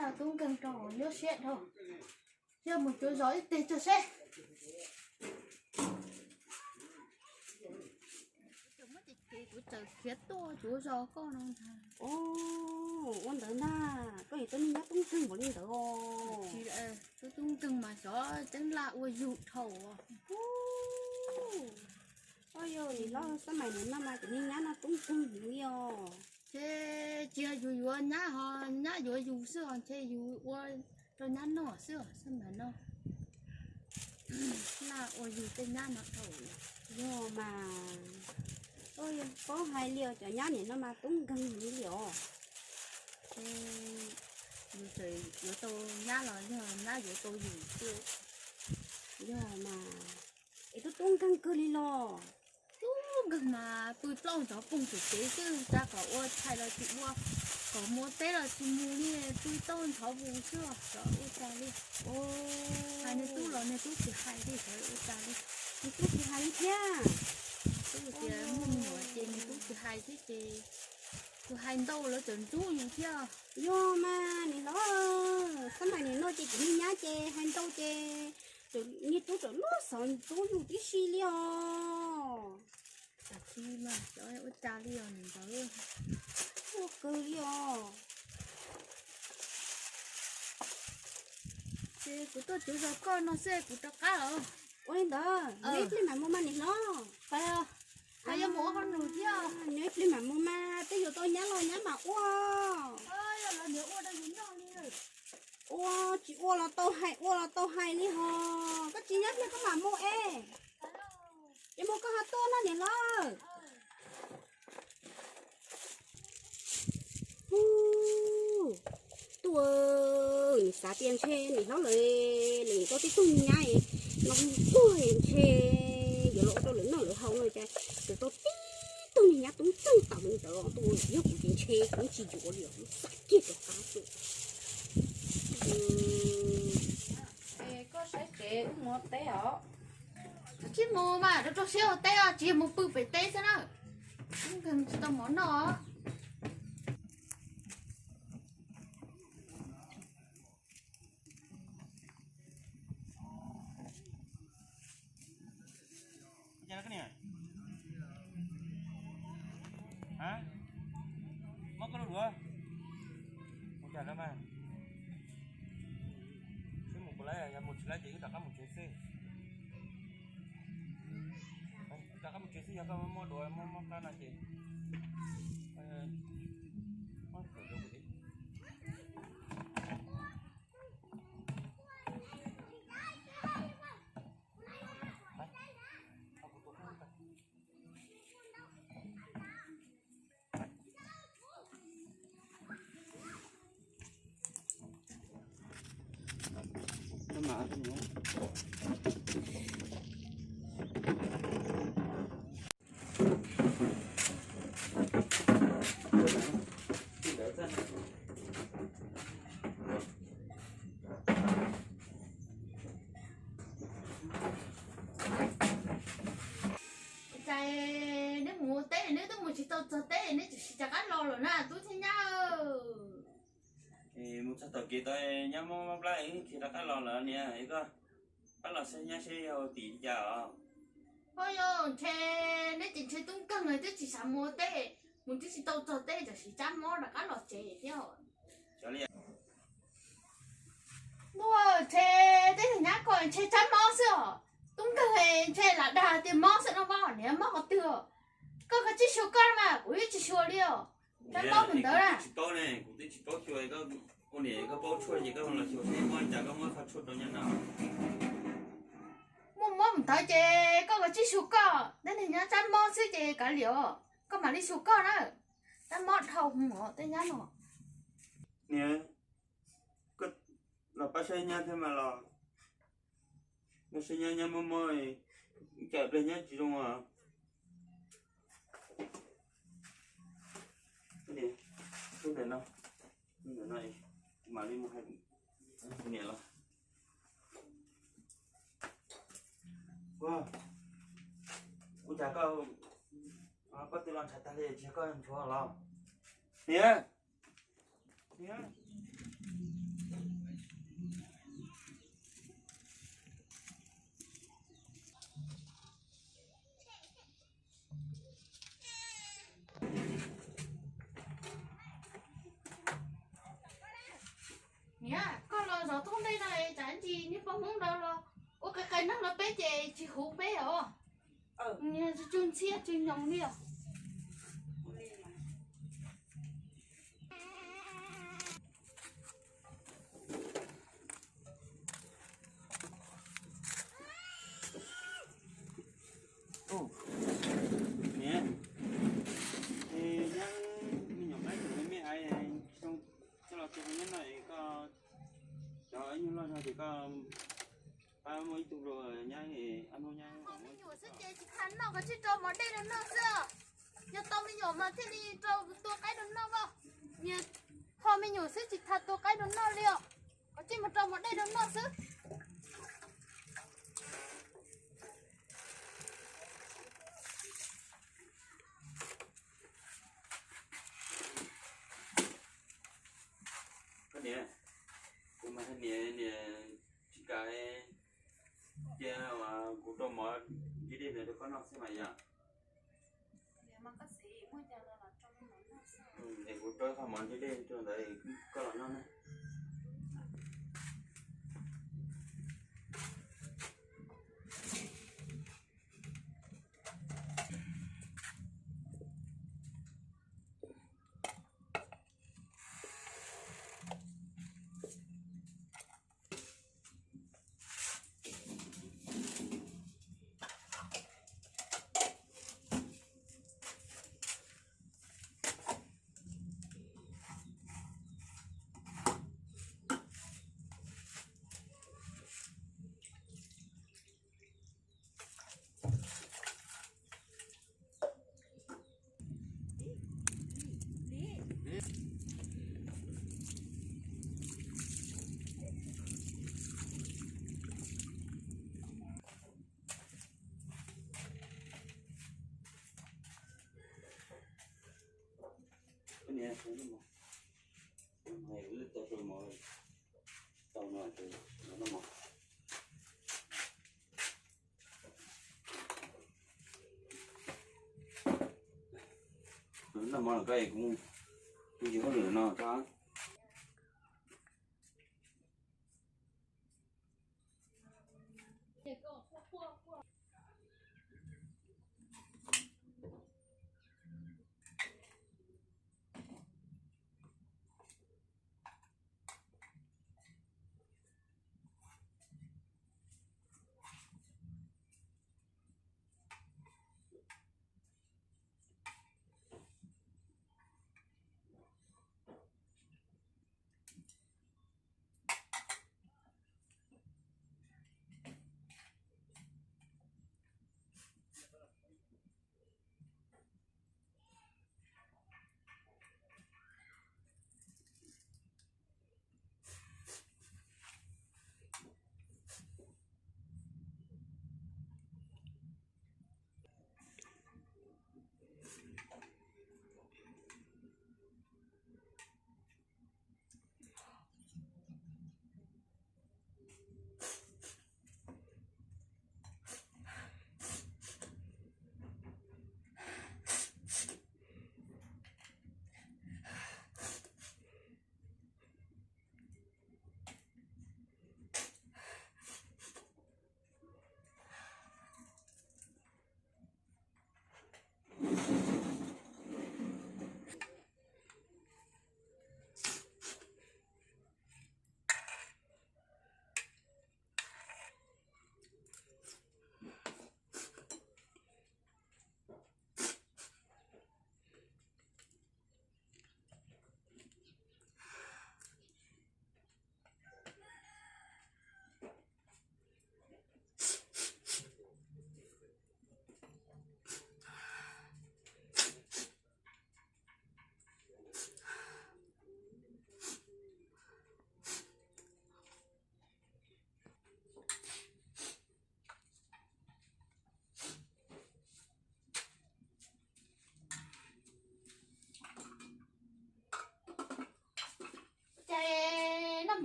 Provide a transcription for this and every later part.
Tub nkeeg rau hauv nyuaj siab dhau. Yog mus cuav zos ib teg tso seb. Muab ces ces kuv txawm khiav tuaj cuav zos koj no ntag. Ua ntawd ntag, koj yuav tau niag nyab tub nkeeg npaum li ntawd os. Tub tub nkeeg mas xyov ceeb laj ua yug dhau. Ua yog nim no xab mais nim no mas cov niag nyab no tub nkeeg heev li os. Ces tsis yog yus yuav nyab ho nyab yuav yus xwb os, ntshe yus ua rau nyab noj xwb os, xab mais no. Laj ua yus tej nyab no dhau. Yog mas, paub hais li os, cov nyab nim no mas tub nkeeg li li os. Yus txawm yuav tau nyab los yog nyab yuav tau yus xwb. Yog mas, es tub tub nkeeg kawg li los. Tub nkeeg mas pw plaub ntsov poog pem kev xwb, cas kom ua tshais los tsis ua, kom mus teb los tsis mus li, pw taub ntsov vus xwb, xyov ua cas li. Hais niag tub los niag tub tsis hais li, xyov ua cas li. Niag tub tsis hais li thiab. Tub tias muaj me nyuam ces niag tub tsis hais thiab ces, tus hais ntau lawv txawm ntxub yus thiab. Yog mas niam hlob, xab mais nim no ces cov niag nyab ces hais ntau ces niag tub txawm luag xov ntxub yus tib si li os. Tam sim mas xyov ua cas li os niam ntxawm, ua kawg li os. Ces kuv tuaj cuav zos koj no xwb kuv rov qab os. Ua li ntawd, nyob ib pliag mam mus mas niam hlob. Nyob ib pliag mam mus thiab. Nyob ib pliag mam mus mas, twb yuav tau nyab los nyab mam ua. Ua tsis ua los tau hais, ua los tau hais li hos. Koj tsis nyob ib pliag koj mam mus es. Ces mus koj ho tuaj no niam hlob. Hu, tuaj, xav tias ntshe niam hlob lawv, lawv tau tib tug nyab no tuag ntshe yuav los ua rau lawv noj lawv haus no cas, lawv tau tib tug niag nyab tub nkeeg tas li ntawd tuaj, yog kuv ces ntshe kuv tsis yuav li, kuv xav kiag rov qab xwb. Koj saib tsev wb mus teb os. Tsis mus mas rau rau siab ua teb os, tsis yog mus pw pem teb xwb na. Tub nkeeg tsis tau mov noj. Muab koj lub duav mus cas lawm mas. Sib mus kuv lawv, yog mus tsis lawv ces wb rov qab mus tsev xwb. Rov qab mus tsev xwb, yog koj muab duav muab muab qab no ces muab kawm rau kuv. Cas neb mus teb neb twb mus tsis tau txog teb neb tseem rov qab los lawm na tub thiab nyab. Mus txog tom kev tod nyab muab mob plab khiav rov qab los lawm niam, koj pab los saib nyab seb yog tim li cas os. Ho yog ntshe neb ces ntshe tub nkeeg twb tsis xav mus teb, mus twb tsis tau txog teb tam sim tsab mob rov qab los tsev thiab. Ntuj, ntshe tej niag nyab ko ntshe tsab mob xwb os. Tub nkeeg ntshe lam dag tias mob xwb no mas niam mob qhov twg os. Koj koj tsis xyuas koj mas kuv yeej tsis xyuas li os. Tsab mob mus ntawd na. Tsis paub ne, kuv twb tsis paub xyuas, koj ua niam koj paub tshuaj ces koj los xyuas seb mob cas koj muab qhov tshuaj rau nyab no. Muaj mob mus ntawd ces koj koj tsis xyuas koj, tej niag nyab tsab mob xwb ces kav liam os, koj mam li xyuas koj na. Tsab mob dhau hwv os tej nyab no. Niam, koj los pab saib nyab thiab mas los, los saib nyab, nyab mob mob, cawm pliag nyab tsis zoo os. Ntawm no, ntawm no, kuv mam li mus hais kuv niam los. Ua cas koj, koj twb los ntshav tag li tsis yog koj nchuav los? Niam, niam, Niam, koj los zov thoob ntej no es tsam ntsis niag poj Hmoob no los ua qai qai neeg rau peb ces tsis huv peb os. Niag tsw ntxhiab tsw nyoos li os. Niam, nyab me nyuam qaib tus me me aiv xyoo coj los tua nyob no es koj cov ib nyuag loj zog ces koj pab muaj ib tug los nyab ab nub nyab. Ho me nyuam xwb ces tsis tham noj, koj tsis rau mov dej rau noj xwb. Yog tau me nyuam mas thiaj li rau tua qaib rau noj os. Niag ho me nyuam xwb tsis tham tua qaib rau noj li os. Koj tsis mus rau mov dej rau noj xwb. Koj niam, kuv mas niam niam tsis kam cia kuv rau mov ntsib dej ntawd rau koj noj xwb mas yom. Es kuv rau qhov mov ntsib dej rau ntawd koj los noj na. Noj mov lawm koj es kuv kuv tsis hauj lwm no tso.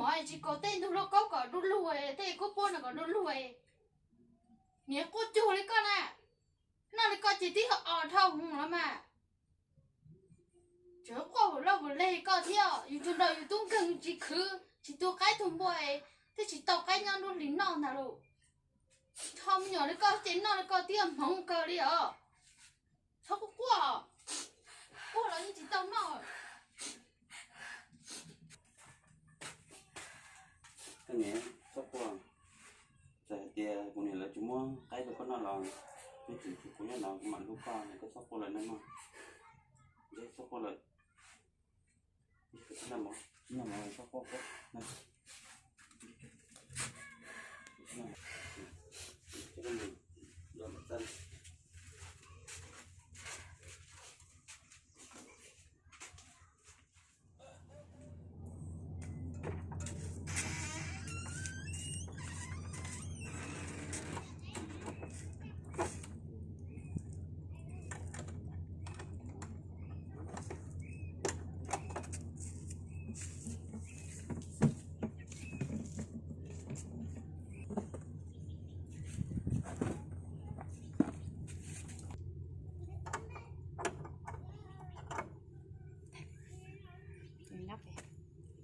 Tsis kaus tej ntug lauj kaub kom du lug, tej kub puab no kom du lug. Niam quaj cuag li koj na, noj li koj ces tib yog os dhau hwv los mas. Tseem quaj vwm loj vwm leg koj thiab, yus tug nraug yus tub nkeeg tsis khwv tsis tu qaib tu npua, twb tsis tau qaib nyob nruab hlis noj ntag lauj. Tho me nyuam li koj ces noj li koj tib yog hmoov kawg li os. Txhob quaj quaj, quaj los yeej tsis tau noj. Koj niam, txhob quaj. Txawm hais tias kuv niam lawv tsis muab qaib rau koj noj los, twb tseem tshuav kuv nyob no kuv mam hlub koj, koj txhob quaj lawm nawb mog. Txhob quaj lawm. Txhob quaj.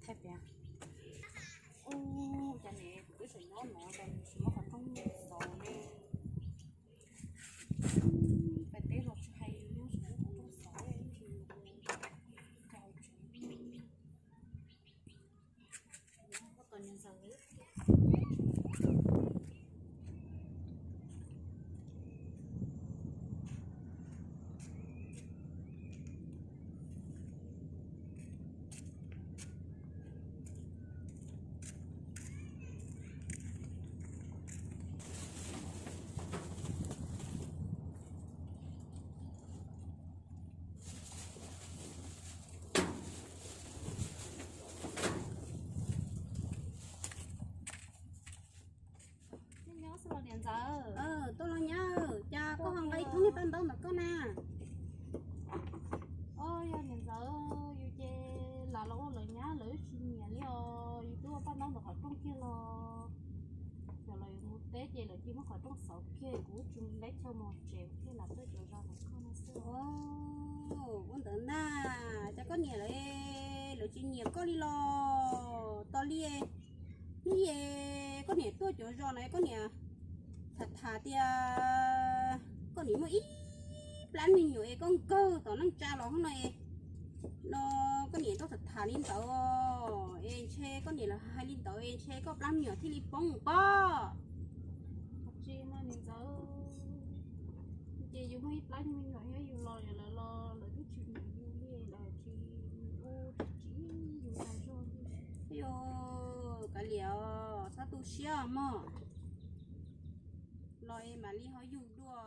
Thaij pem. Ub, cas niam kuv twb tseem nyob no cas nws tsis muab qhov rooj xauv li. Pem teb los tsis hais nyob tsis muab qhov rooj xauv li. Nyob xwb los niam ntxawm. Tuaj los nyab, cas koj ho nqa ib thoob paj ntaub ntawm koj na? Os, yog niam ntxawm, yus ces lam los ua lawv nyab lawv tsis nyiam li os, yus twb ua paj ntaub ntawm qhov rooj kiag los. Xyov los yus mus teb ces lawv cia muab qhov rooj xauv kiag, kuv tsis nqeb chaw mus tsev thiaj lam tuaj cov zos ntawm koj no xwb. Ua ntawd na, cas koj niam lawv, lawv tsis nyiam koj li los? Tos li, hnub es koj niam tuaj cov zos no koj niam tham tham tias koj niam muaj ib plab me nyuam es koj nkawg tom neej tsa los hoob no es, no koj niam tuaj tham tham li ntawd es ntshe koj niam lawv hais li ntawd es ntshe koj plab me nyuam thiaj li poob pob. Tsis mas niam ntxawm, ces yus muaj ib plab me nyuam thiab yus los lawv los lawv twb tsis nyiam yus li, lawv tsis ua tsis tsim yus tas zog li. Yus kav liam, txhob tu siab mog, los es mam li ho yug dua.